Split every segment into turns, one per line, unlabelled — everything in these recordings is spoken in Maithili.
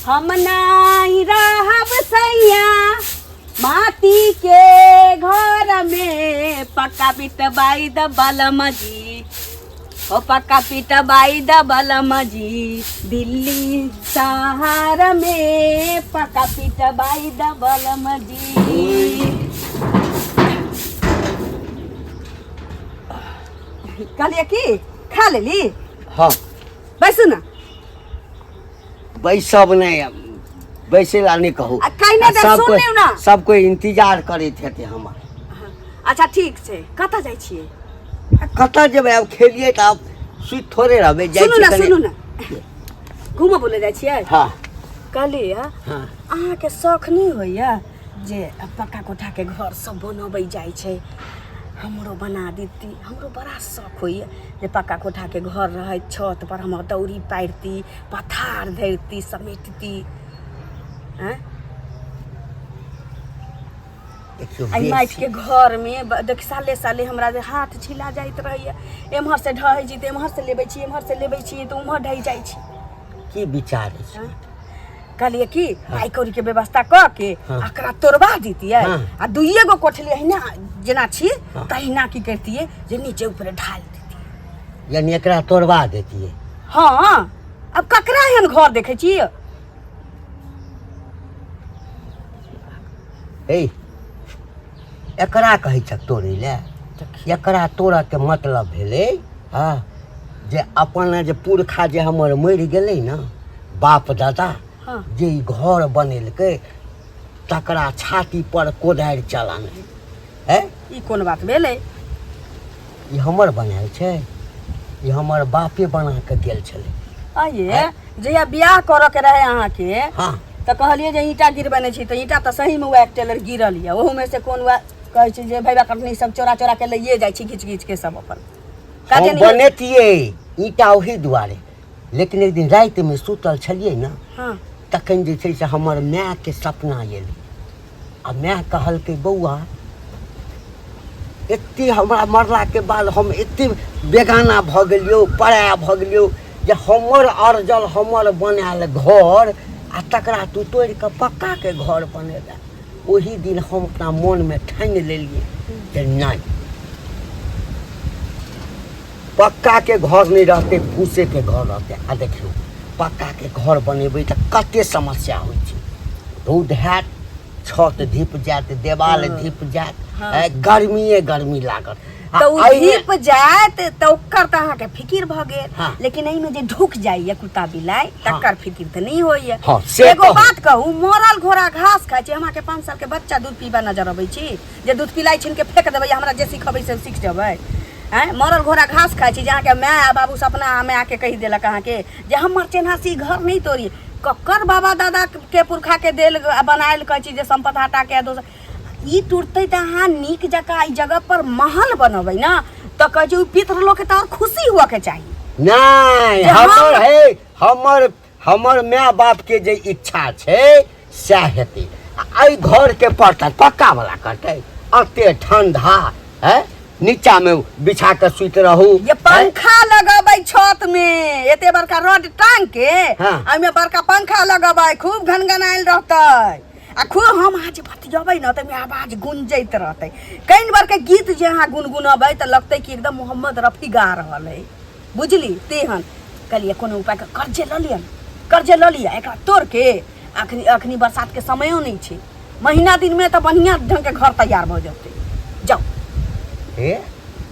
हम नहीं रहब सैया माटी के घर में, पक्का पिटबाई द बलम जी, ओ पक्का पिटबाई द बलम जी, दिल्ली शहर में पक्का पिटबाई द बलम जी। कहलिए की खा लेली?
हाँ।
बैसू ना।
बैसब नहि, बैसे ला नहि कहू।
आ काहे नहि
आ सब
सुन
कोइ
लियौ ना।
सब कोइ इंतजार करैत हेतै हमर।
अच्छा ठीक छै, कतऽ जाइ छियै?
आ कतऽ जेबै, आब खेलियै तऽ आब सुति थोड़े रहबै, जाइ
सुनू
छी
ना।
कनि।
सुनू ना, घूमऽ बोले जाइ छियै?
हाँ।
कहलियै,
हाँ।
अहाँके शौख नहि होइए जे पक्का कोठाके घर सब बनबै जाइ छै, हमरो बना देती? हमरो बड़ा शौख होइए जे पक्का कोठाके घर रहैत, छत पर हम दौरी पारिती, पथार धरती, समेटती। आँय,
देखियौ,
एहि
बेसी
माटिके घरमे देख, साले साले हमरा जे हाथ छिला जाइत रहैए। एम्हर से ढहै छी तऽ एम्हर से लेबै छी, एम्हर से लेबै छी तऽ उम्हर ढहि जाइ छी।
की विचार अछि?
आँय? कहलियै कि पाइ कौड़ीके व्यवस्था कऽ के एकरा तोड़बा दितियै आ दुइए गो कोठली अहिना जेना छी तहिना की करतियै जे नीचे ऊपरे ढाल दितियै।
यानी एकरा तोड़वा देतियै?
हँ, आब ककरा एहन घर देखै छी?
हे, एकरा कहै छक तोड़ै लए? एकरा तोड़ऽके मतलब भेलै हँ जे अपन जे पुरखा जे हमर मरि गेलै ने, बाप दादा जे ई घर बनेलकै, तकरा छाती पर कोदारि चलाना है।
ई कोन बात भेलै?
ई हमर बनायल छै? ई हमर बापे बना कऽ गेल छलै।
आइए जहिया बियाह करऽ के रहे अहाँके तऽ कहलियै जे ईंटा गिरबेने छी, तऽ ईंटा तऽ सहीमे वएह टेलर गिरल यऽ। ओहूमे से कोन वएह कहै छै जे भैया कटनी सब चोरा चोरा के लैए जाइ छी, घीच घीच के सब अपन
काजे हम बनेतियै ईंटा ओही दुआरे, लेकिन एक दिन रातिमे सुतल छलियै ने, तखन जे छै से हमर मायके सपना एलै आ माय कहलकै, बौआ, एते हमरा मरलाके बाद हम एते बेगाना भऽ गेलियौ, पराया भऽ गेलियौ जे हमर अरजल, हमर बनायल घर आ तकरा तू तोड़ि कऽ पक्काके घर बनेला। ओही दिन हम अपना मोनमे ठानि लेलियै जे नहि, पक्काके घर नहि रहतै, फूसेके घर रहतै। आ देखियौ, पक्काके घर बनेबै तऽ कते समस्या होइ छै। रौद हैत, छत धीप जायत, देवाल धीप जायत, गर्मिए गर्मी लागत। आ
तऽ ओ
एहिमे
धीप जायत तऽ ओकर तऽ अहाँके फिकिर भऽ गेल, लेकिन एहिमे जे ढुक जाइए कुत्ता बिलाइ, तकर फिकिर तऽ नहि होइए।
हँ, से
एगो
तऽ
बात कहू, मरल घोड़ा घास खाइ छै। हम अहाँके 5 सालके बच्चा दूध पीबा नजर अबै छी जे दूध पिलाइ छीन के फेंक देबै, हमरा जे सिखबै से सीख जेबै? आँय, मरल घोड़ा घास खाइ छै जे अहाँके माय आ बाबू सपना माय आके कहि देलक अहाँके जे हमर चेन्हासी घर नहि तोड़ी। ककर बाबा दादा के पुरखा के देल बनायल कहै छी जे सम्पत्ति हटा के दोसर ई टूटतै तऽ अहाँ नीक जकाँ एहि जगह पर महल बनबै ने, तऽ कहै छै ओ पितृ लोकके तऽ आओर खुशी हुअ के चाही।
नहि,
जे हम
हमर हे हमर हमर माय बाप के जे इच्छा छै सएह हेतै। आ एहि घरके पड़तै पक्का वाला करतै, एते ठंडा है, नीचा में बिछा के सुति रहू।
ये पंखा लगबै छत में, एते बड़का रड टांग के ओहिमे बड़का पंखा लगबै, खूब घनघनायल रहतै आ खूब हम अहाँ जे बतियबै ने तऽ ओहिमे आवाज गुंजैत रहतै। कनि बार के गीत जे अहाँ गुनगुनबै तऽ लगतै कि एकदम मोहम्मद रफी गा रहल है, बुझली? तेहन कहलियै कोनो उपाय के कर्जे लऽ लिअ ने, कर्जे लऽ लिअ, एकरा तोड़ के अखनी अखनी बरसात के समयो नहि छै, महीना दिनमे तऽ बढ़िआँ ढंगके घर तैयार भऽ जेतै। जाउ।
हे,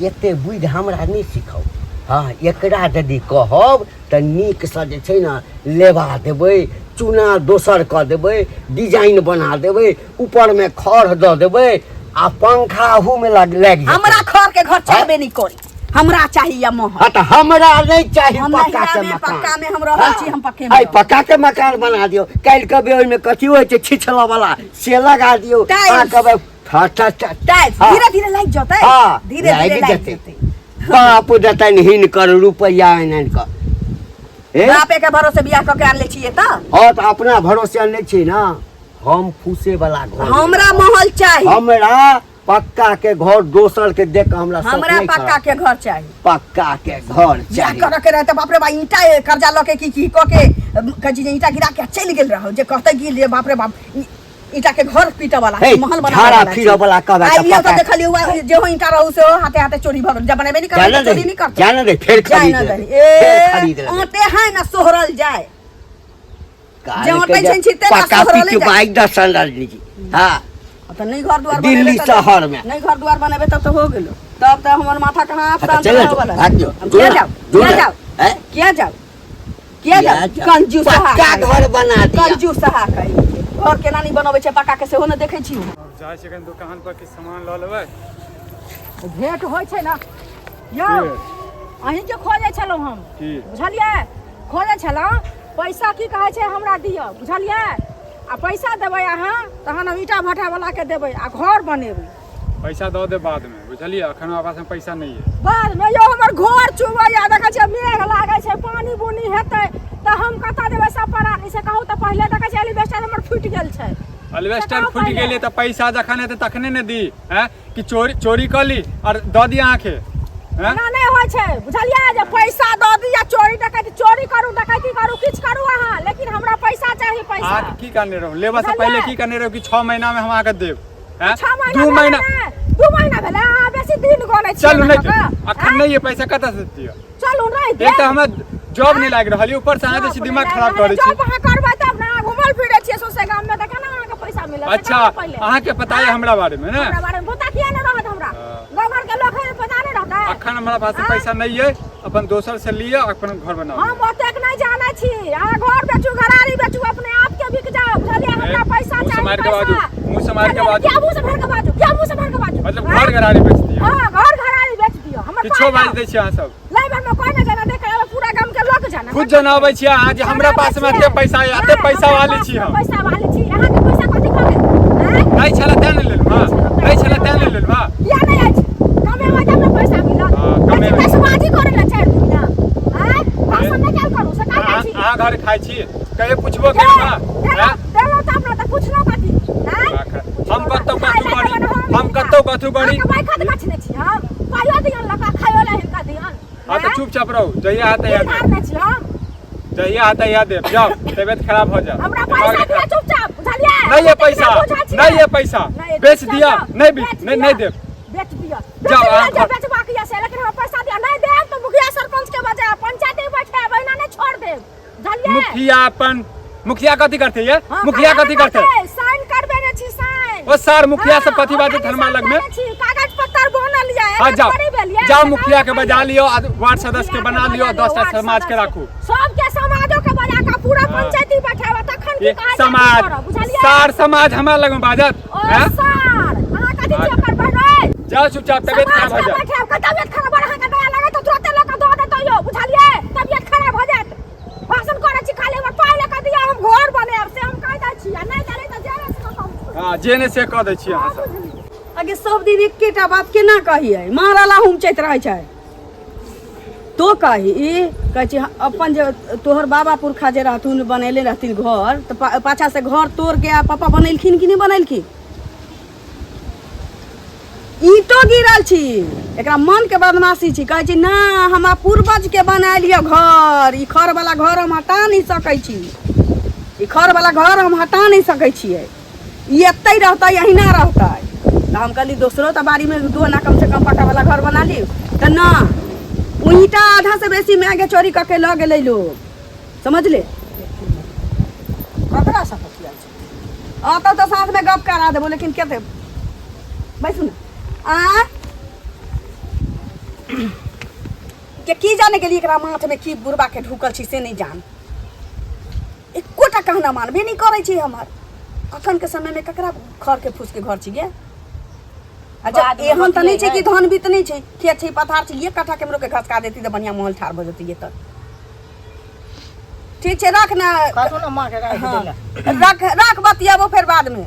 एते बुद्धि हमरा नहि सिखाउ। हँ, एकरा यदि कहब तऽ नीकसँ जे छै ने लेबा देबै, चूना दोसर कऽ देबै, डिजाइन बना देबै, ऊपरमे खढ़ दऽ देबै आ पंखा अहूमे लागि लागि जेतै।
हमरा खर के घर चाहबे नहि करी, हमरा चाही या महल।
हाँ, तऽ हमरा नहि चाही
हम
पक्का के
नैहरा मे
मकान।
पक्का मे हम रहल छी, हम पक्के मे
आइ
रहब।
पक्का के मकान बना दियौ, काल्हि कहबै ओहिमे कथी होइ छै छिछलऽ वाला, से लगा दियौ।
टाइल्स।
अहाँ कहबै ठा ठा ठा।
टाइल्स। धीरे धीरे लागि जेतै। धीरे
लागि
धीरे लागि
जेतै।
जेतै।
बाप देतनि हिनकर रुपैआ आनि आनि कऽ हे?
बापे के भरोसे बियाह कऽ के आनले छियै तऽ।
हँ, तऽ अपना भरोसे आनने छी ने हम, फूसे वाला घर नहि।
हमरा महल चाही।
हमरा पक्का के घर दोसर के देख के हमरा शौक
हमरा
नहि
पक्का
करत।
के घर चाही।
पक्का के घर
बियाह
चाही।
करऽ के रहे तऽ बाप रे बा, ईंटा कर्जा लऽ के की की कऽ के कहै छी जे ईंटा गिरा के चलि गेल रहौ जे कहतै कि जे बाप रे बाप ईंटा के घर पीटऽ वाला
हे,
महल
झाड़ा
बनाबऽ वाला
फिरऽ वाला कहबै
आइ
तऽ
लियौ तऽ
पता-
देखलियै वएह जेहो ईंटा रहौ सेहो हाथे हाथे चोरी भऽ गेल जब बनेबे नहि करबै
जाने
तऽ चोरी
दे
नहि करतै
जाने दे फेर
जाय
खरीद
न
लेबै
दही
फेर
ए
खरीद लेबै
आटे है ना सोहरल जाय
काल
जे
के
अटै
जे
छै छिते ना
पक्का
सोहरले जाय।
पिटवाइ दसन रजनी हाँ
तऽ नहि घर द्वार
दिल्ली
बनेबै तब-
शहर में।
नहि घर द्वार बनेबै तब तऽ हो गेलो तब तऽ हमर माथा कहाँ
हाँ, तऽ
शांत
चल
रहऽ वाला
भाग जो
हम किया जाउ किया जाउ
हैं?
किया जाउ किया जाउ कंजूस
पक्का घर बना दिया
कंजूस सहा कही घर केना नहि बनबै छै पक्का के सेहो ने देखै छी
आब जाइ छियै कनि दोकान पर किछु सामान लऽ लेबै
भेंट होइ छै ने यौ अहीँके खोजै छलहुँ हम
की
बुझलियै खोजै छलहुँ पैसा की कहै छै हमरा दिअ बुझलियै आ पैसा देबै अहाँ तहन हम ईटा भट्ठावलाके देबै आ घर बनेबै
पैसा दऽ देब बादमे बुझलियै एखन हमरा पासमे पैसा नहि यऽ
बादमे यौ हमर घर चुबैया देखै छियै मेघ लागै छै पानि बुनी हेतै तऽ हम कतऽ देबै सब परानी से कहू तऽ पहिले देखै छियै एलिबेस्टर हमर फूटि गेल छै
एलिवेस्टर
बताउ
फूटि
पहिले।
गेलै तऽ पैसा जखन हेतै तखने ने दी हैं कि चोरी चोरी कऽ ली आओर दऽ दी अहाँके हैं
एना नहि होइ छै बुझलियै जे पैसा दऽ दिअ चोरी डकैती चोरी करू डकैती करू किछु करू अहाँ लेकिन हमरा पैसा चाही पैसा
अहाँके की कहने रहू लेबऽ से
बुझलियै?
पहिले की कहने रहू कि 6 महीनामे हम अहाँके देब हैं
6 महीना
2
भेलै
महीना
ने, 2 महीना भेलै अहाँ बेसी दिन गनै छियै
चलू नहि
अहाँके।
देब अखन नहि ये पैसा कतऽ से दिअ
चलू नहि
एक तऽ
देब
हमरा जॉब नहि लागि रहल यऽ ऊपर से अहाँ जे छै दिमाग खराब करै छी
जॉब अहाँ करबै तब ने अहाँ घुमल फिरै छियै सौंसे गाम में तऽ केना अहाँके पैसा मिलत से
अच्छा
कहू पहिले।
अहाँके पता यऽ हमरा बारे मे ने
हमरा बारे में पता किया नहि रहत हमरा गाँव घर के लोक है पता नहि रहतै
अखन हमरा पास पैसा नहि ये अपन दोसर से लिअ अपन घर बनाउ
हम ओतेक नहि जानै छी अहाँ घर बेचू घरारी बेचू अपने आप के बिक जाओ बुझलियै हमरा पैसा
मुँह से
चाही
मारि के
पैसा
बाजू, मुँह से मारि के बाजू।
क्या मुँह से मारि के बाजू क्या मुँह से मारि के बाजू
मतलब
आँय?
घर घरारी बेच दिअ
हाँ घर घरारी बेच दियौ हमर
किछो
पाइ
बाजि
लाउ।
दै छी अहाँ सब
लै बेर में कोइ नहि जाना देख के पूरा गाम के लोक जाना
खुद जनाबै छी अहाँ जे हमरा पास में एते पैसा ये एते पैसा वाली छी हम
पैसा वाली छी अहाँ के पैसा कथी भऽ गेल आँय?
नहि छलै तें ने लेलहुँ हँ नहि छलै तें ने लेलहुँ हँ
किया नहि अछि कमेबै तब ने पैसा मिलत
हाँ, कमेबै।
पैसबाजी करै लए चारि दुनिया आँय भाषण नहि कयल करू से काहे
अहाँ
छी
अहाँ घर खाइ छी कहियो पुछबो केलहुँ हँ
देलहुँ देलहुँ तब ने तऽ पुछलहुँ कथी आँय
हम कतौ कथू करी हम कतौ कथू करी
अहाँके बैखत गछने छी हम पाइयो दियन लका खाइयो लए हिनका दियन
हाँ तऽ चुपचाप रहू जहिया हाथ तहिया देब
धारने छी हम
जहिया हाथ तहिया देब जाओ तबियत खराब हो जाओ
हमरा पैसा दिअ चुपचाप बुझलियै
नहीं है पैसा
हम बुझै छियै।
नहीं है पैसा
नहीं,
बेच
चुपचाप
दिया
जाओ,
नहीं भी
बेच
नहीं
दिअ।
नहीं देब
बेच दिअ
जाओ,
बेच
अहाँ
दिअ जे
घर-
बेचबाक यऽ से लेकिन हमरा पैसा दिअ नहीं देब तऽ मुखिया सरपंच के बजाय पंचायत बैठे एहिना नहीं छोड़ देब बुझलियै
मुखिया अपन मुखिया कथी करते ये
हाँ,
मुखिया कथी करते
साइन करबेने छी साइन
ओ सर मुखिया सब कथी
हाँ,
बाजै धर्मा लग में
छी कागज पत्तर बनल ये
हाँ
एना
जाओ
थोड़ी भेल ये,
जाओ
एना
मुखिया के
थोड़ी
बजा
भेल।
लियो आ वार्ड सदस्य के
मुखिया
बना लियो
बजा
10 टा
वार्ड
समाज के
सदस्य।
राखू
सबके समाजो के बजा के पूरा
हाँ।
पंचायती बैठाबे तखन की
ये
कहै छै
समाज
की करब, बुझलियै
सार समाज हमरा लग में बाजत
ओ
हैं?
सार अहाँ कथी
हाँ।
छी ओकर बहनोइ
जाओ चुपचाप तबियत
समाज
खराब हो
के
जाए
बैठाब के तबियत खराब अहाँ के दया लागत तऽ तुरते लऽ के दऽ देतौ यौ बुझलियै तबियत खराब भऽ जायत भाषण करै छी खाली हमर पाइ लऽ कऽ दिअ हम घर बनायब से हम कहि दै छी आ नहि देली तऽ जेबै से हम
हाँ जे ने से कऽ दै छी अहाँ सब
आगे सब दिन एकेटा बात केना कहियै मारला हुमचैत रहै छै तो कही ई कहै छै अपन जे तोहर बाबा पुरखा जे रहथुन बनेले रहथिन घर तऽ पाछा से घर तोड़ के आ पापा बनेलखिन कि नहि बनेलखिन ईंटो गिरल छी एकरा मन के बदमाशी छी कहै छी ना हमरा पूर्वज के बनायल यऽ घर ई खर वाला घर हम हटा नहि सकै छी ई खर वाला घर हम हटा नहि सकै छियै ई एतै रहतै अहिना रहतै तऽ हम कहली दोसरो तऽ बाड़ीमे दू आना कम से कम पक्का वाला घर बना ली तऽ ना ओ ईंटा आधा से बेसी मायके चोरी कऽ के लऽ गेलै लोग समझले
ककरा सब बतियाइ छै
अतौ तऽ साँझमे गप करा देबो लेकिन कते बैसू ने आ के की जाने गेली एकरा माथमे की बुढ़बा के ढुकल छी से नहि जान एकोटा कहना मानबे नहि करै छी हमर अखन के समयमे ककरा खर के फूस के घर छी गे अच्छा
बादमे
एहन तऽ नहि छै कि
बतियेबै।
धन बीत नहि छै खेत छै पथार छै एक कट्ठा केम्हरो के घसका देती तऽ बढ़िआँ महल ठाढ़ भऽ जेतै तऽ ठीक छै रख ने
कहू ने माँ के राखि
हाँ,
देला
रख रख बतियाबो फेर बादमे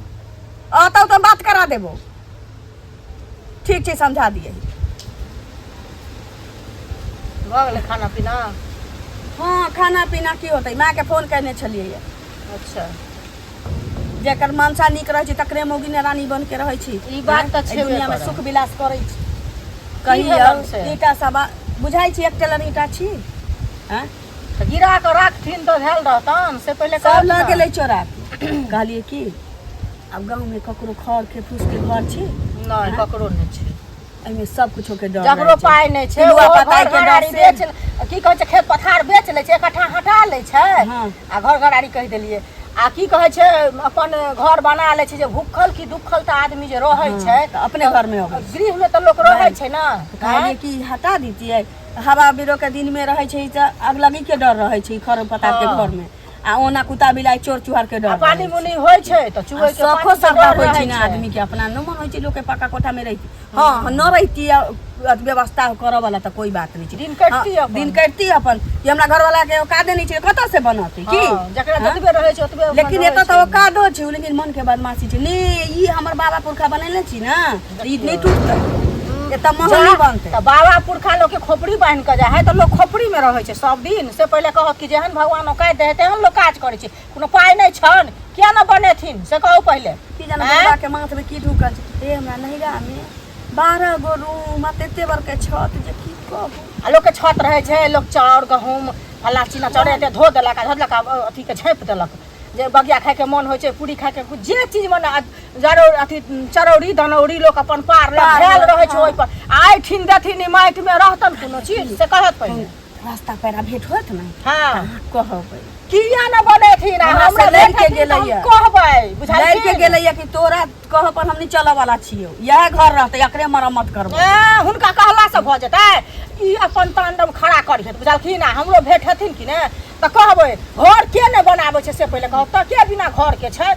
अतौ तऽ बात करा देबो ठीक छै समझा दिए
भऽ गेलै खाना पीना
हाँ खाना पीना की होतै मायके फोन केने छलियै
अच्छा
जेकर मनसा नीक रहै छै तकरे मौगी ने रानी बन के रहै छी
ई बात तऽ
एहि
छेबे
दुनियामे
करऽ।
सुख विलास करै छी कहियौ
भेलन से?
ईटा सब बुझाइ छी एक टेलर ईटा छी आँय
तऽ गिरा कऽ राखथिन तऽ धयल रहतन से पहिले
सब
कहत
लऽ
ने।
गेलै चोरा के। कहलियै की आब गाँवमे ककरो खर के फूस के घर छै
नहि ककरो नहि छै
एहिमे सब कुछो के डर
जकरो
रहै छै।
पाइ नहि छै
पिलुआ
ओहो
पताइ
घर
के डर
घरारी
से।
बेच की कहै छै खेत पथार बेच लै छै इकट्ठा हटा लै छै
हँ।
आ घर घरारी कहि देलियै आ की कहै छै अपन घर बना लै छै जे भूखल की दुखल तऽ आदमी जे रहै
हँ,
छै
तऽ अपने घरमे अबै छै।
गृहमे तऽ लोक रहै छै ने
कहलियै कि हटा दितियै हवा बिरो के दिन में रहै छै तऽ अगलगी के डर रहै छै खर पताल के
हँ।
घर में आ ओना कुत्ता बिलाइ चोर चुहार के डर
आ पानी
रहै छै।
मुनी होइ छै तऽ चुऐ
आ
के
शौखो
पानी के
श्रद्धा
डर
होइ
रहै
छै ने आदमी के अपना न मन होइ छै लोक के पक्का कोठा में रहिती हँ न रहिती आ अथी व्यवस्था करऽ वाला तऽ कोई बात नहीं छै
दिन कटती
हँ,
अपन।
दिन कटती अपन कि हमरा घरवाला के औकादे नहीं छै कतऽ से बनतै की
हँ, जकरा
हँ?
जतबे रहै छै ओतबे अपन
लेकिन
रहै
एतऽ
छै।
तऽ औकादो छै लेकिन मन के बदमाशी छै ने ई हमर बाबा पुरखा बनेने छी ने तऽ ई नहि टूटतै एतऽ महल नहि बनतै
तऽ बाबा पुरखा लोकके खोपड़ी बान्हि कऽ जाइ है तऽ लोक खोपड़ीमे रहै छै सब दिन से पहिले कहत कि जेहन भगवान औकात दै है तेहन लोक काज करै छै कोनो पाइ नहि छनि किया नहि बनेथिन से कहू पहिले
की जाने
आँय?
बाबा के माथ में की ढुकल छै हे हमरा नैहरा में 12 गो रूम आ तते बड़के छत जे की कहू
आ लोकके छत रहै छै लोक चाउर गहूँम फल्लाँ चिल्लाँ चाउर एते धो देलक आ धो देलक आ अथीके झाँपि देलक जे बगिया खाइके मन होइ छै पूरी खाइके जे चीज मन जरौ अथी चरौरी दनौरी लोक अपन पारलक
पारलक,
भेल रहै छै
हँ।
ओहिपर आ एहिठिन देथिन ई माटिमे रहतन कोनो चीज से कहत पहिले
रास्ता पैरा भेंट होत ने
हँ
कहबै
किया न बनेथिन आ
हमरा से
हमरा
लड़ि के
भेटथिन तऽ हम
गेलैया।
कहबै
लड़ि के
बुझलखिन
गेलैया कि तोरा कह पर हम नहीं चलऽ वाला छियौ इएह घर रहतै एकरे मरम्मत करबै
ए, हुनका कहलासँ भऽ जेतै ई अपन तांडव खड़ा करिहत बुझलखिन आ हमरो भेट हेथिन कि ने तऽ कहबै घर के नहि बनाबै छै से पहिले कहब तऽ के बिना घर के छै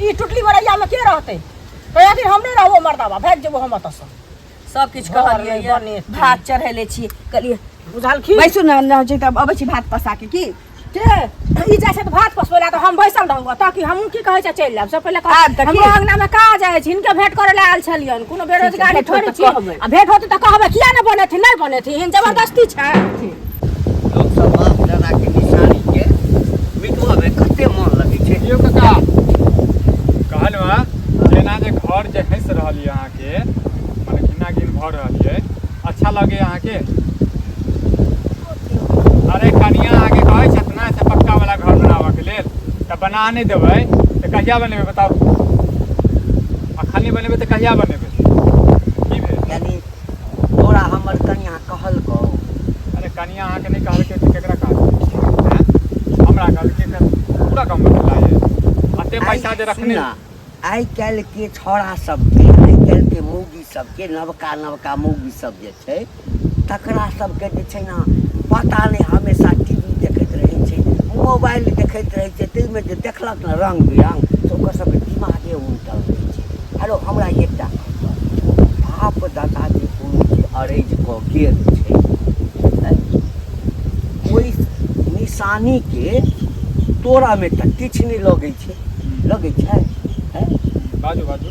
ई टुटली मरैयामे के रहतै कहथिन हम नहि रहबो मर्दाबा भागि जेबो हम एतऽसँ
सब किछु
घर
कहलियै
नहि बनेतै।
भात चढ़ेले छी कहलियै
बुझलखिन
बैसू ने न छै तब अबै छी भात पसा के की
के ई जाइ छै तऽ भात पसबै लए तऽ हम बैसल रहू ओतऽ कि हमहूँ की कहै छै चलि जायब से पहिले
आब तऽ की?
हमरो अंगनामे काज अछि हिनके भेंट करै लए आयल छलियनि कोनो बेरोजगारी
भेंट होत
थोड़े
तऽ
छी
कहबै।
आ भेंट होतै तऽ कहबै किया नहि बनेथिन नहि बनेथिन जबरदस्ती छै
लोक सब बाप दादा के निशानी के मिटबऽ कते मन लगै छै
यौ काका कहलहुँ हँ जेना जे घर जे हँसि रहल यऽ अहाँके मने घिना घिन भऽ रहल यऽ अच्छा लगैए अहाँके अरे कनिया अहाँके कहै छथि ने से पक्का वाला घर बनाबऽके लेल तऽ बना नहि देबै तऽ कहिया बनेबै बताउ अखन नहि बनेबै तऽ कहिया बनेबै की भेल
यानी तोरा हमर कनिया कहलकौ
अरे कनिया अहाँके नहि कहलकै तऽ केकरा कहलकै आँय? हमरा कहलकै तऽ पूरा गाँव में फैलाए अते पैसा जे रखने
सुना, आइ काल्हि के छौड़ा सबके आइ काल्हि के मौगी सबके नवका नवका मौगी सब जे छै तकरा सबके जे छै ने पता नहि हमेशा टी वी देखैत रहै छै मोबाइल देखैत रहै छै ताहिमे जे देखलक ने रङ्ग बिरङ्ग तऽ ओकर सबके दिमागे उलटल रहै छै हेलो हमरा एकटा बाप दादा जे कोनो चीज अरैज कऽ गेल छै ओहि निशानीके तोरामे तऽ किछु नहि लगै छै लगै छै हैं?
बाजू बाजू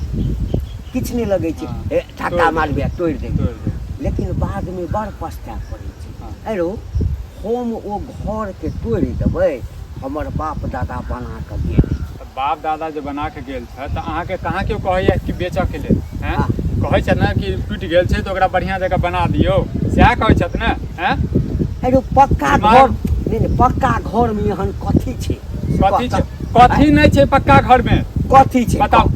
किछु नहि लगै छै
हँ।
हे धक्का
तोड़ि
मारबै आ तोड़ि देबै
तोड़ि देबै।
लेकिन बादमे बड़ पछताए पड़ै छै
हँ।
आरो हम ओ घरके तोड़ि देबै हमर बाप दादा बना कऽ गेल
तऽ बाप दादा जे बना के गेल छै तऽ अहाँके कहाँ केओ कहैया कि बेचऽ के लेल हैं
हाँ।
कहै छथि ने कि टूटि गेल छै तऽ ओकरा बढ़िआँ जकाँ बना दियौ सएह कहै छथि ने हैं
अरे पक्का
दिमाग-
घर नहि नहि पक्का घरमे एहन कथी छै
कथी छै कथी नहि छै पक्का घरमे
कथी छै
बताउ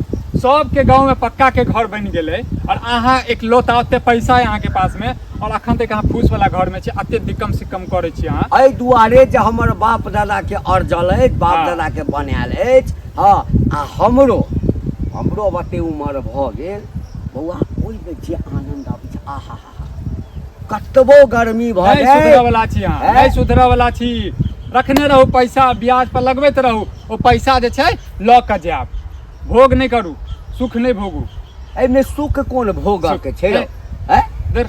सबके गाँव में पक्का के घर बनि गेलै और अहाँ एकलौता ओते पैसा है अहाँके पास में और अखन तक अहाँ फूस वाला घर में छी अते दिक्कम सिक्कम करै छी अहाँ
एहि दुआरे जे हमर बाप दादा के अर्जल अछि बाप
हाँ।
दादा के बनायल अछि हँ आ हमरो हमरो अब एते उमर भऽ गेल बौआ ओहिमे जे आनन्द आबै छै आहा हा हा कतबो गर्मी भऽ
नहीं
जाय
सुधरऽ वाला छी अहाँ
हैं?
नहीं सुधरऽ वाला छी रखने रहू पैसा ब्याज पर लगबैत रहू ओ पैसा जे छै लऽ कऽ जायब भोग नहि करू सुख नहि भोगू
एहिमे सुख कोन भोगऽ के छै रौ? हैं?
धुर,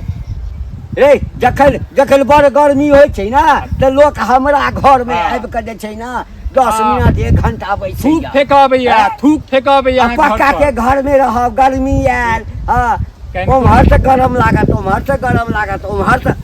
रे जखन जखन बड़ गर्मी होइ छै ने तऽ लोक हमरा घरमे
हाँ।
आबि कऽ जे छै ने 10
हाँ।
मिनट एक घंटा बैसैया
थूक फेकऽ अबैया
हैं?
थूक फेकऽ अबैया
आ
अहाँके घर
पक्का
पर।
के घरमे रहब गर्मी आयल हँ
कनिको-
ओम्हर से गरम लागत ओम्हर से गरम लागत ओम्हर से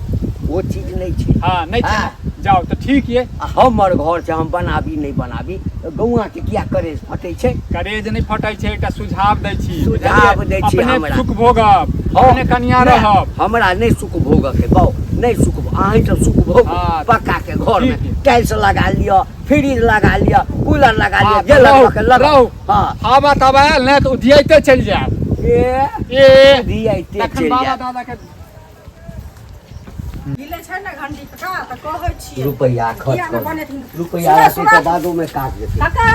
ओ चीज नहि छै
हाँ नहि छै
हाँ।
ने जाउ तऽ ठीक ये
आ हमर घर छै हम बनाबी नहि बनाबी गौआँके किया करेज फटै छै
करेज नहि फटै छै एकटा सुझाव दै छी
सुझाव
बुझलियै?
दै छी
अपने
हमरा।
सुख भोगब
हँ,
अपने कनिया
नहि,
रहब
हमरा नहि सुख भोगके बाउ नहि सुख अहीं सब सुख भोग
हाँ,
पक्का के घर में
ठीक।
टाइल्स लगा लिअ, फ्रिज लगा लिअ, कूलर लगा लिअ, जे
रहू,
लगबऽ के लगाउ।
रहू।
हँ।
हवा तवा आयल ने तऽ उधियाइते चलि जायब।
ए
ए
उधियाइते
तखन
चलि
बाबा
जायब।
दादा के
मिलै छै ने घंटी काका तऽ कहै छियै
रुपैआ खर्च
किया ने
कर
बनेथिन?
रुपैआ
सुनऽ,
रहतै
सुनऽ।
तऽ बादोमे काज देतै।
काका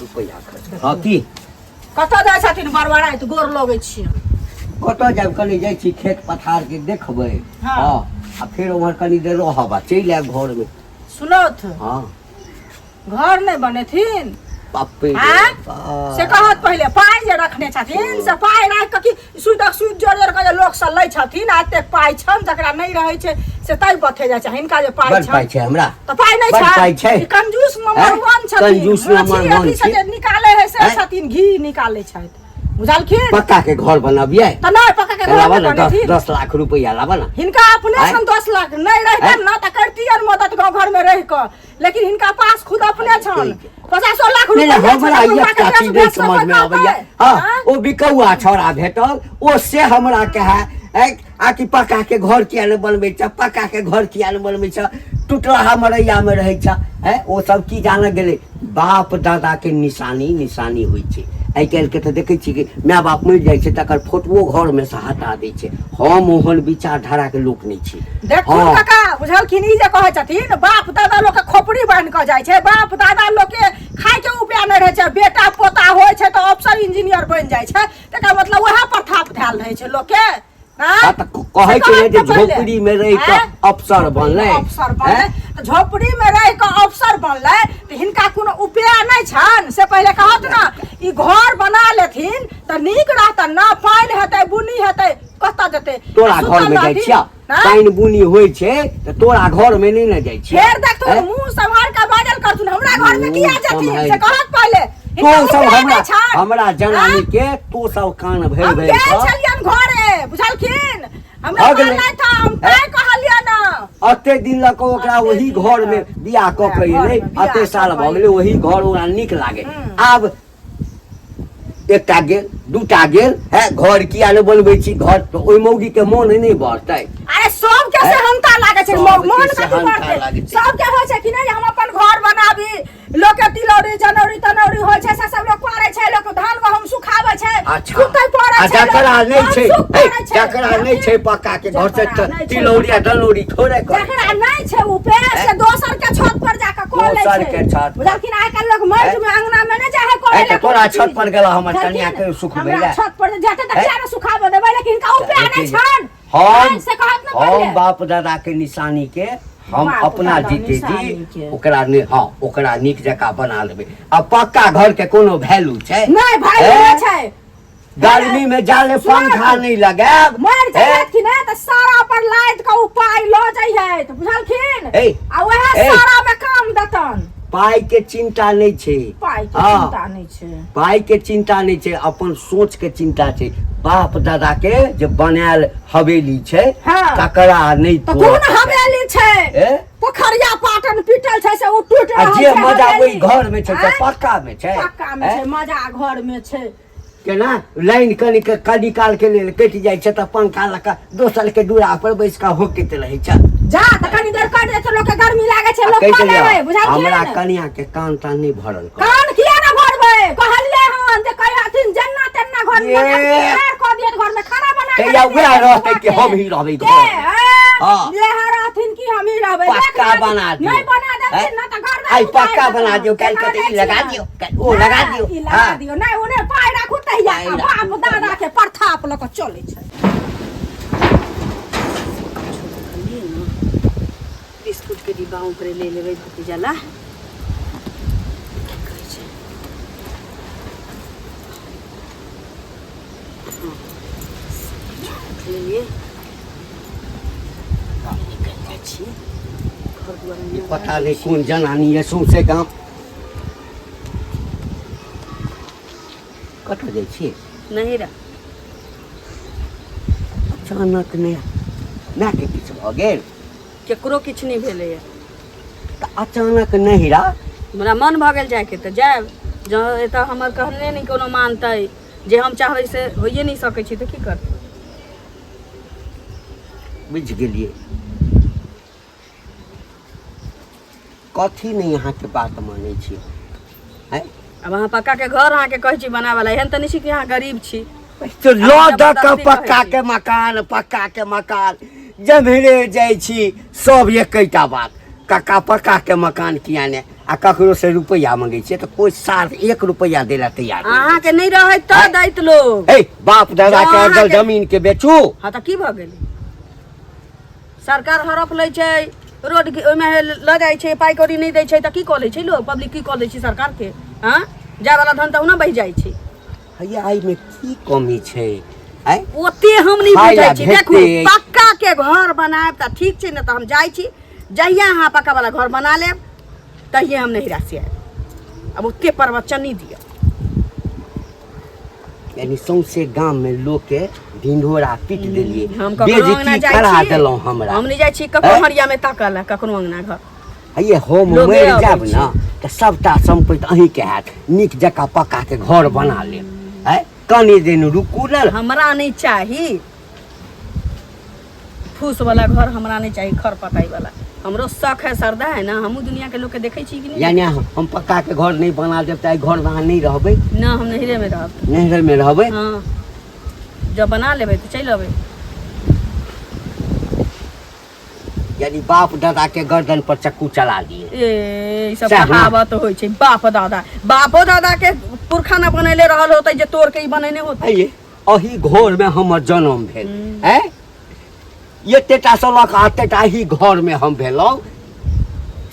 रुपैआ खर्च। हँ की?
कतऽ जाइ छथिन बड़बड़ाइत? गोर लगै छियै।
कतऽ जायब? कनि जाइ छी खेत पथारके देखबै।
हँ।
हँ, आ फेर उम्हर कनि देर रहब आ चलि आयब घरमे।
सुनौथ।
हँ।
घर नहि बनेथिन?
बाप रे
आँय?
बाप।
से कहत पहिले पाइ जे रखने छथिन से पाइ राखि कऽ कि सुइतक सुइत जोड़ जोड़ कऽ जे लोक सब लै छथिन आ एतेक पाइ छनि, जकरा नहि रहै छै से तै बथे जाइ छै। हिनका जे पाइ
बड
छनि
पाइ छै हमरा।
तऽ पाइ नहि
बड
छै?
पाइ छै।
ई कंजूस नंबर
आँय?
वन छथिन।
कंजूस
माछी
नंबर वन
अथी से
छी।
जे निकाले है से
आँय?
छथिन, घी निकाले छथि, बुझलखिन?
पक्का के घर बनबियै।
तऽ नहि पक्का के घर
लाबऽ
नहि
ने दस
बनेथिन।
10 लाख रुपैआ लाबऽ ने।
हिनका अपने
आँय?
सन 10 लाख नहि रहितनि
आँय?
ने तऽ करतियनि मदद गाँव घर में रहि कऽ, लेकिन हिनका पास खुद अपने छनि 50 लाख
नहि
रुपैआ
नहि, हमरा
छनि, हुनका
एकटा
केकरा
चीज
से
नहि
भेट
समझ में
सकैत
अबैया।
रहतै?
हँ।
आँय?
ओ बिकौआ छौड़ा भेटल, ओ से हमरा कहै आ कि पक्का के घर किया नहि बनबै छ, पक्का के घर किया नहि बनबै छ, टुटलाहा मरैया मे रहै छ। है, ओ सब की जाने गेलै बाप दादा के निशानी निशानी होइ छै। आइ काल्हि के तऽ देखै छी कि माय बाप मरि जाइ छै तकर फोटोओ घर मे से हटा दै छै। हम ओहन विचारधारा के लोक नहि छी।
देखथुन।
हँ।
काका, बुझलखिन? ई जे कहै छथिन बाप दादा लोक के खोपड़ी बान्हि कऽ जाइ छै, बाप दादा लोक के खाय के उपाय नहि रहै छै, बेटा पोता होइ छै तऽ अफसर इंजीनियर बनि जाइ छै, तकर मतलब उएह पर थाप धयल रहै छै लोक के। आँय?
हँ, तऽ कहै छै ने जे
से कहत तऽ पहिले।
झोपड़ी मे रहि कऽ
आँय?
अफसर बनलै।
अफसर बनलै तऽ झोपड़ी मे रहि कऽ अफसर बनलै तऽ हिनका कोनो उपाय नहि छनि से पहिले कहत ने। ई घर बना लेथिन तऽ नीक रहतनि ने। पानि हेतै, बुनी हेतै, कतऽ जेतै?
तोरा
आ
घर
सुतल
मे जाइ
रहथिन,
छियह?
आँय?
पानि बुनी होइ छै तऽ तोरा घर मे नहि ने जाइ छियह?
फेर देखथुन।
आँय?
मुंह सम्हार कऽ बाजल करथुन। हमरा घर मे किया
मुँह
जेथिन
सम्हारि
से कहत पहिले।
तू
हिनका
सब
उपाय
हमरा
नहि छनि।
हमरा जनानी
आँय?
के तू सब कान भरि
हम
भरि
गेल
कऽ
छलियनि घरे, बुझलखिन? हमरा
भऽ गेलै।
कहलथि हँ, हम तैं कहलियनि हँ।
अते दिन लऽ कऽ ओकरा
अते
ओही
दिन
घर मे
लऽ
बियाह कऽ के
वएह
एलै।
घरमे बियाह
अते साल
कऽ
भऽ
कऽ
गेलै, ओही घर ओकरा नीक लागे। आब एकटा गेल, दूटा गेल है, घर किया नहि बनबै छी घर? तऽ ओहि मौगी के मोन नहि बढ़तै?
अरे, सबके
हैं?
सेहनता लागै छै।
सबके
मन कथी
सेहनता
बढ़तै?
लागै छै।
सबके होइ छै कि नहि जे हम अपन घर बनाबी। लोक के तिलौरी जनौरी तनौरी होइ छै, से सब लोक करै छै। लोक धान गहूम सुखाबै छै,
अच्छा
सुतै पड़ै
आ
छै लोक,
जकरा नहि
धान
छै
सुख
हे,
पड़ै छै।
जकरा नहि छै पक्का के घर से
जकरा नहि छै
तिलौरी आ दनौरी थोड़े करै
जकरा नहि छै उपाय से दोसर के छत पर जाके कऽ लै
दोसर
छै।
के छत पर।
बुझलखिन? आइ काल्हि लोक माटि में अंगना में नहि जाइ है करै
हे,
लए
तऽ तोरा
कोनो
छत
चीज।
पर गेला हमर
बुझलखिन?
कनिया के सुखबै
हमरा
लए।
छत पर जेतै तऽ
हे?
किया ने सुखाबऽ देबै, लेकिन हिनका उपाय नहि छनि।
हम
से कहत ने पहिले।
हम बाप दादा के निशानी के हम
बाप
अपना
दादा
जीते
निशानी
जी
के।
ओकरा नहि, हँ, ओकरा नीक जकाँ बना लेबै। आ पक्का घर के कोनो वैल्यू छै?
नहि भाई,
हे?
नहि छै।
गर्मी में जाले
सुनत।
पंखा नहीं लगायब।
मर
हे?
जायत कि नहि तऽ सारा पर लादि कऽ ओ पाइ लऽ जइहैत, बुझलखिन?
हे,
आ वएह
हे।
सारा में काम देतन।
पाइ के चिंता नहि छै।
पाइ के
हँ।
चिंता नहि छै।
पाइ के चिंता नहि छै, अपन सोच के चिंता छै। बाप दादा के जे बनायल हवेली छै
हँ।
तकरा नहि
तऽ
तोड़ऽ
कोन
के छै।
हवेली छै?
हे?
पोखरिया पाटन पीटल छै से ओ टूटि
आ
रहल
जे
छै
मजा
हवेली।
ओहि घर में छै से
आँय?
पक्का में छै?
पक्का में
हे?
छै मजा, घर में छै?
केना लाइन कनि कनि काल के लेल कटि जाइ छै तऽ पंखा लऽ कऽ दोसर के दूरा पर बैस कऽ होकैत रहै छै।
जा तऽ कनि देर कटि जाइ छै, लोक के गर्मी लागै छै,
आ
लोक
कहि
कऽ
देलियै,
लेबै, बुझलखिन?
हमरा कनिया के कान तान नहि भरल कर।
कान किया ने भरबै? कहलियै हन जे कहथिन जेना तेना घर में
ए।
बनाके कऽ दियत, घर में खाना बना के
तहिया
दे
वएह
दियत
रहतै कि
बौआ के।
हम ही रहबै
के
घर में?
ए?
हाँ।
इएह रहथिन कि हम ही रहबै?
पक्का
देख
बना दियौ।
नहि बना देथिन
हैं?
ना तऽ घर
आइ पक्का बना दियौ, काल्हि कहतै ई लगा दियौ, काल्हि ओ लगा दियौ।
ई लगा
हाँ।
दियौ। नहि, ओ नहि, पाइ राखू तहिया
पाइ
का
राखू
बाप दादा के प्रताप लऽ कऽ चलै छै।
बिस्कुट के डिब्बा ऊपरे ले लेबै भतीजा ला। की कहै छै? हँ, लेलियै, निकलि जाइ छियै घर दुआर।
ई पता नहि कोन जनानी यऽ, सौंसे गाम। कतऽ जाइ छियै?
नहीं रह।
अचानक नहि मायके किछु भऽ गेल?
केकरो किछु नहि भेलैए।
तऽ अचानक नहिरा?
हमरा मन भऽ गेल जायके तऽ जायब। जँ एतऽ हमर कहने नहि कोनो मानतै, जे हम चाहबै से होइए नहि सकै छै, तऽ की करतै?
बुझि गेलियै। कथी नहि अहाँके बात मानै छी आँय?
आब अहाँ पक्का के घर अहाँके कहै छी बनाबऽ ला, एहन तऽ नहि छी कि अहाँ गरीब छी।
तो लऽ दऽ कऽ
जबरदस्ती
पक्का
कहै छी।
के मकान, पक्का के मकान, जम्हरे जाइ छी सब एकेटा बात, कक्का पक्का के मकान किया ने। आ ककरो से रुपैआ मंगै छियै तऽ कोइ सार एक रुपैआ दै लए तैयार नहि।
अहाँके नहि रहै तऽ दैत लोग।
हे बाप दादा के
जँ
अड़ल
अहाँके-
जमीन के बेचू।
हँ तऽ की भऽ गेलै? सरकार हड़प लै छै रोड के, ओहिमे लऽ जाइ छै, पाइ कौड़ी नहि दै छै तऽ की कऽ लै छै लोग? पब्लिक की कऽ लै छै सरकारके? हँ, जायवला धन तऽ ओहुना बहि जाइ छै।
हैया एहिमे की कमी छै? आँय?
ओते हम नहि
खाय ला
बुझै छी। देखू,
भेटतै।
पक्का के घर बनायब तऽ ठीक छै, ने तऽ हम जाइ छी। जहिया अहाँ पक्का वाला घर बना लेब तहिये हम नहिरा से आयब। आब ओते प्रवचन नहि दिअ।
यानी सौंसे गाम में लोग के ढिंढोरा पीट देलिए,
हम ककरो अंगना
बेइज्जती
जाइ
करा
छी?
देलहुँ हमरा।
हम नहि जाइ छी ककरो
हैं?
हरिया में ताकल ककरो अंगना घर।
हे हम
लोगे
मरि
अबै
जायब
छै।
ने तऽ सबटा सम्पत्ति अहींके हैत, नीक जकाँ पक्का के घर बना लेब। है कनी दिन रुकू ने।
हमरा नहि चाही फूस वाला घर, हमरा नहि चाही खर पताई वाला। हमरो शख है, श्रद्धा है ना, हमहूँ दुनिया के लोग के देखै छी कि नहि?
यानी हम पक्का के घर नहि बना देब तऽ एहि घरमे अहाँ नहि रहबै?
ना, हम नहिरे में रहब।
नैहरे मे रहबै?
हाँ, जब बना लेबै तऽ चलि अबै।
यानी बाप दादा के गर्दन पर चक्कू चला दिए।
ए, ई सब
सएह ने?
कहावत होइ छै। बाप दादा, बापो दादा के पुरखा ना बनैले रहल होतै जे तोड़ के ई बनैने होतै।
आइये अही घर में हमर जन्म भेल है, एतेटा से लऽ कऽ एतेटा एही घर में हम भेलहुँ।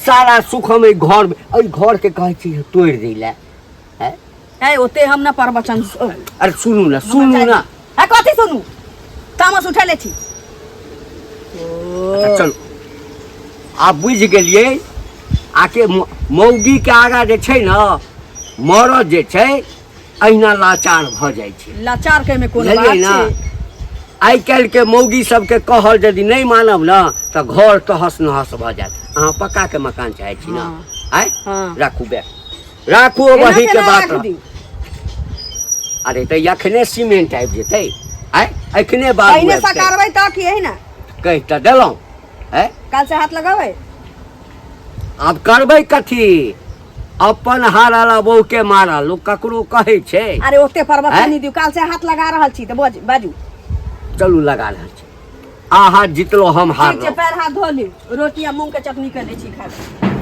सारा सुख हम एहि घर में, एहि घर के कहै छी तोड़ि दै लए। हैं?
ए, ओते हम ना प्रवचन।
अरे सुनू ने, सुनू ने।
है कथी सुनू? तामस उठा ले छी।
अच्छा चलू, आब बुझि गेलियै आके मौगी के आगाँ जे छै ने मरद जे छै अहिना लाचार भऽ जाइ छै।
लाचार के में कोन
बुझलियै
बात
ने?
छै?
आइ काल्हि के मौगी सबके कहल यदि नहि मानब ने तऽ घर तहस नहस भऽ जायत। अहाँ पक्का के मकान चाहै छी ने?
हाँ।
आँय?
हाँ।
राखू बैग, राखू।
एना
वही के
केना
बात
राखि
रह।
दियौ?
अरे तऽ एखने सीमेंट आबि जेतै। आँय, एखने बालू
पहिने
आबि जेतै।
सकारबै तऽ की एहिना?
कहि तऽ देलहुँ। आँय?
काल से हाथ लगाबै।
आब करबै कथी? अपन हारल आ बहू के मारल लोक ककरो कहै छै?
अरे ओते प्रवचन
आँय?
नहि दियौ। काल से हाथ लगा रहल छी तऽ बज बाजू।
चलू, लगा रहल छी। अहाँ जितलो, हम
ठीक छै।
हारलहुँ।
पैर हाथ धो ली, रोटी आ मूंग के चटनी कऽ लै छी खाय।